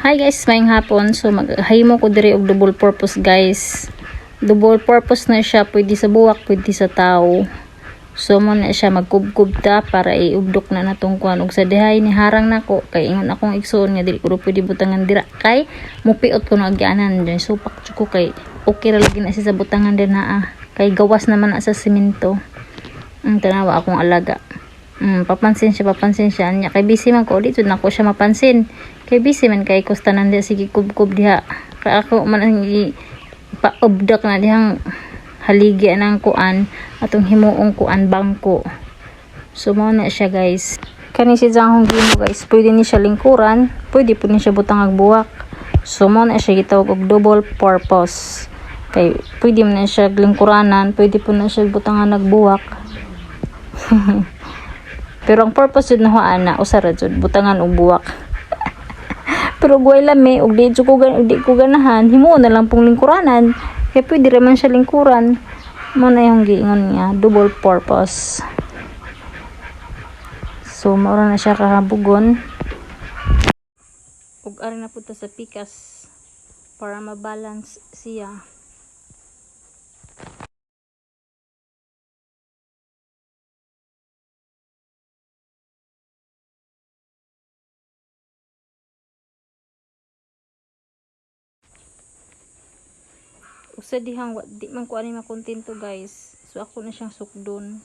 Hi guys, maayong hapon. So maghimo ko diri og double purpose, guys. Double purpose na siya, pwede sa buwak, pwede sa tao. So mo na siya, magkubkub ta para iubdok na natong kuan. Ug sa dihay ni harang nako kay ingon akong igsuon nga dili ko pwede butangan dira kay mupiot ko na agyanan dyan. Supak jud ko kay okay ra lagi na siya sa butangan din na ah. Kay gawas naman na sa simento. Ang tanawa akong alaga. Papansin siya, papansin siya. Nya kay busy man ko dito nako siya mapansin. Kay busy man kay kusta nan diha, sige kubkob diha. Kay ako man ang paubdak na dihang haligi ang kuan atong himuong kuan bangko. So mao na siya, guys. Kani si Zhang Hong gimo, guys, pwede ni siya lingkuran, pwede pud ni siya butang og buwak. So mao na siya gitawag og double purpose. Kay pwede man na siya lingkuranan, pwede pud na siya butangan og buwak. Pero ang purpose jud na ana usa ra jud, butangan og buwak. Pero guway lami og di jud ko di ko ganahan, himuon na lang pong lingkuranan. Kay pwede ra man siya lingkuran. Mo na yung giingon niya, double purpose. So mao ra na siya kahabugon. Ug ari na pud ta sa pikas para ma-balance siya. Usa dihang di man ko ani makontento, guys. So ako na siyang sukdon.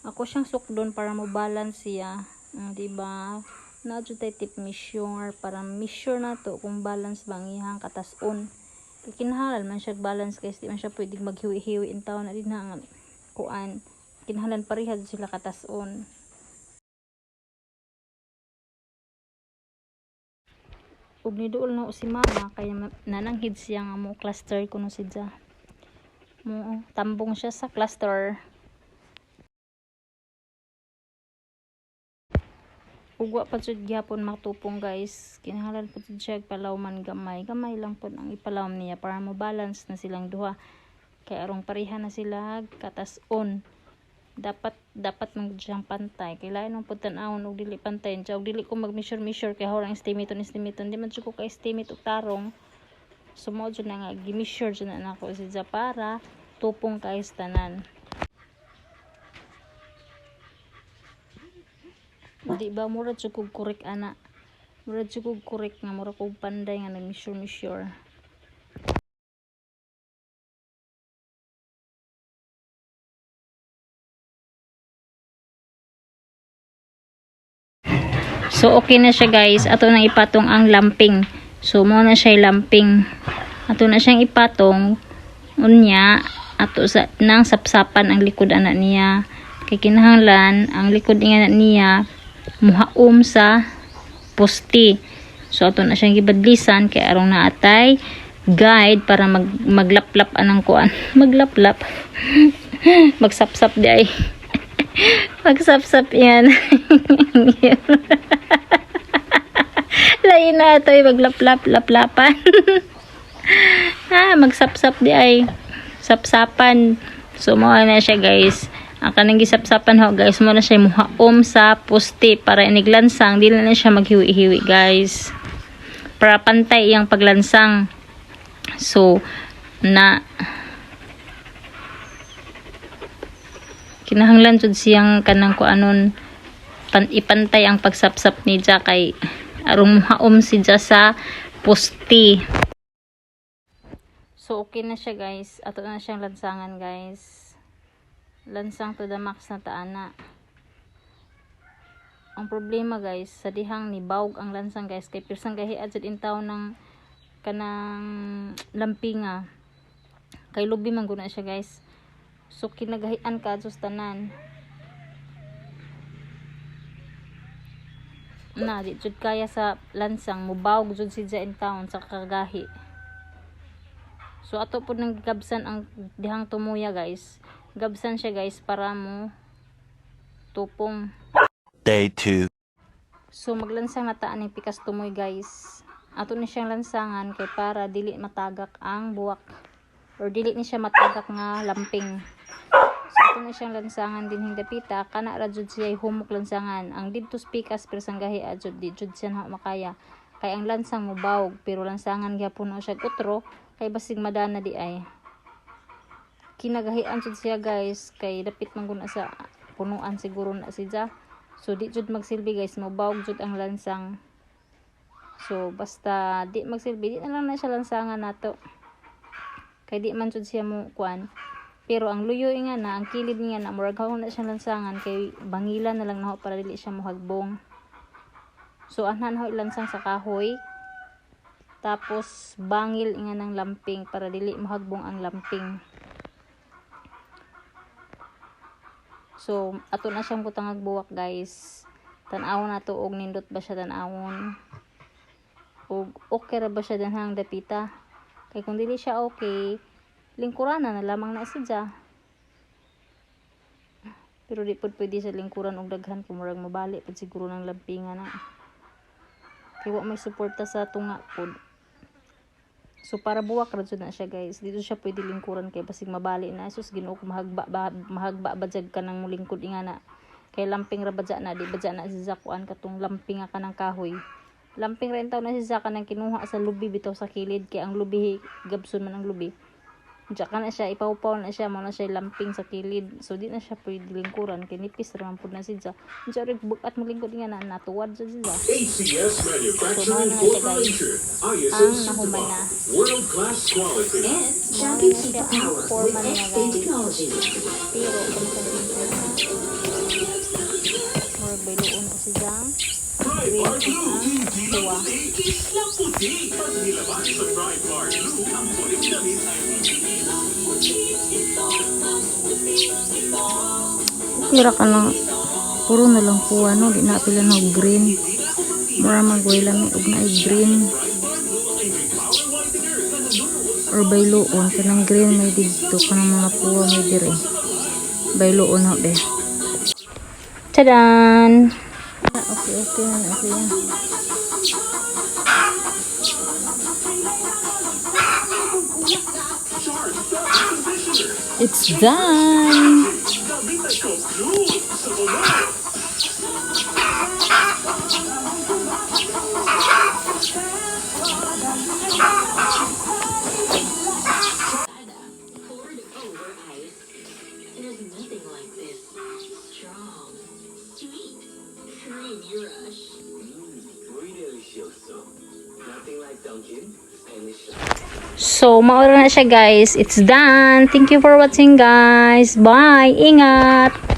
Ako siyang sukdon para mo balance siya. Di ba? Na jud tay tape measure para measure na to kung balance ba ang iyang katason. Kay kinahanglan man siya balance, guys, di man siya pwedeng maghiwi-hiwi in taon na din nga kuan. Kinahanglan pareha jud sila katason. Ug niduol na si mama kay nananghid siya nga mo cluster kuno si Ja. Mo tambong siya sa cluster. Ug wa pa jud gihapon matupong, guys. Kinahanglan pa jud siya palawman gamay. Gamay lang pud ang ipalawom niya para mo balance na silang duha. Kay arong pareha na sila katas-on. Dapat man gud siyang pantay. Kay lain man pud tan-awon og dili pantay. Ug dili ko mag-measure measure kay horang estimate on estimate. Di man jud ko ka estimate og tarong. So mao jud na nga gi-measure jud na nako si Ja para tupong kay tanan. Di ba mura jud kog correct ana? Mura jud kog correct nga mura kog panday nga nag-measure measure. So okay na siya, guys. Ato nang ipatong ang lamping. So mo na siya lamping. Ato na siyang ipatong, unya ato sa nang sapsapan ang likod ana niya. Kay kinahanglan ang likod niya niya muhaom sa poste. So ato na siyang gibadlisan kay arong naatay guide para maglaplap anang kuan. Maglaplap. Magsapsap di ay. Magsapsap yan. Lain na ito, maglaplap, laplapan. Ha, magsapsap di ay. Sapsapan. So, mo na siya, guys. Ang kanang gisapsapan ho, guys, mo na siya muhaom sa poste para iniglansang, di na siya maghiwi-hiwi, guys. Para pantay iyang paglansang. So, na kinahanglan jud siyang kanang kuanon ipantay ang pagsapsap ni Ja kay arong muhaom si Ja sa poste. So okay na siya, guys. Ato na siyang lansangan, guys. Lansang to the max na taana. Ang problema, guys, sa dihang ni bawg ang lansang, guys, kay pirsang gahiad jud in taon ng kanang lampinga. Kay lubi man guna siya, guys. So kinagahian ka sa tanan. Na di jud kaya sa lansang, mubawg jud si in town sa kagahi. So ato pud nang gabsan ang dihang tumuya, guys. Gabsan siya, guys, para mo tupong. Day 2. So maglansang na taan ning pikas tumoy, guys. Ato ni siyang lansangan kay para dili matagak ang buwak or dili ni siya matagak nga lamping. So ato na siyang lansangan din dapita kana ra jud siya humok lansangan. Ang didto sa pikas pero sanggahi jud di jud siya na makaya. Kay ang lansang mobawog, pero lansangan gyapon na siya utro kay basig madana diay. Kinagahian jud siya, guys, kay dapit man gud na sa punuan siguro na siya. So di jud magsilbi, guys, mobawog jud ang lansang. So basta di magsilbi, di na lang na siya lansangan nato. Kay di man jud siya mo kuan. Pero ang luyo nga na, ang kilid nga na, murag na siya lansangan kay bangilan na lang naho para dili siya mohagbong. So anhan ho lansang sa kahoy. Tapos bangil nga ng lamping para dili mohagbong ang lamping. So ato na siyang butangag buwak, guys. Tan-awon nato og nindot ba siya tan-awon. Og okay ra ba siya danhang dapita. Kay kung dili siya okay, lingkuran na lamang na siya. Pero di pud pwede sa lingkuran og daghan kung murag mabali pud siguro ng lampingan na. Kay wa may suporta sa tunga pud. So para buwak ra jud na siya, guys. Dito siya pwede lingkuran kay basig mabali na. Sus, Ginoo ko, mahagba ba, mahagba ba jag ka nang mulingkod nga na. Kay lamping ra badya na, di badya na si Zakuan katong lamping nga kanang kahoy. Lamping ra taw na si Zaka nang kinuha sa lubi bitaw sa kilid kay ang lubi gabson man ang lubi. Diya ka na siya, ipawpaw na siya, mo na siya lamping sa kilid. So di na siya pwede lingkuran kay nipis ra man pud na siya. Diya rin bukat mo lingkod nga na natuwad sa siya. ACS So, Manufacturing mao na siya, guys. Corporation. ISO Ang nahuman na. Certified. World-class quality. And Mao Shopee na siya Super ang Power with forma niya, X-Day guys. Technology. Pero kung sa murag bayloon na siya. Pride Green Bar ang Blue. Hindi lang kuha. puti, islang puti. Pag nilabas sa Pride Bar Blue, ang puting damit ay magiging Okay ra ka lang. Puro na lang kuha, no? Di na pila na og green. Mura magway lami og naay green. Or bayloon kanang green may didto, kanang mga puwa may dire. Bayloon ho be. Tadan! Ah, okay na na siya. Charge Fabric Conditioner. It's done! Damit ay blue sa color. Poured over ice. There's nothing like this. Strong, sweet, creamy rush. Muy delicioso. Nothing like Dunkin' Spanish. So, maura na siya, guys. It's done. Thank you for watching, guys. Bye! Ingat!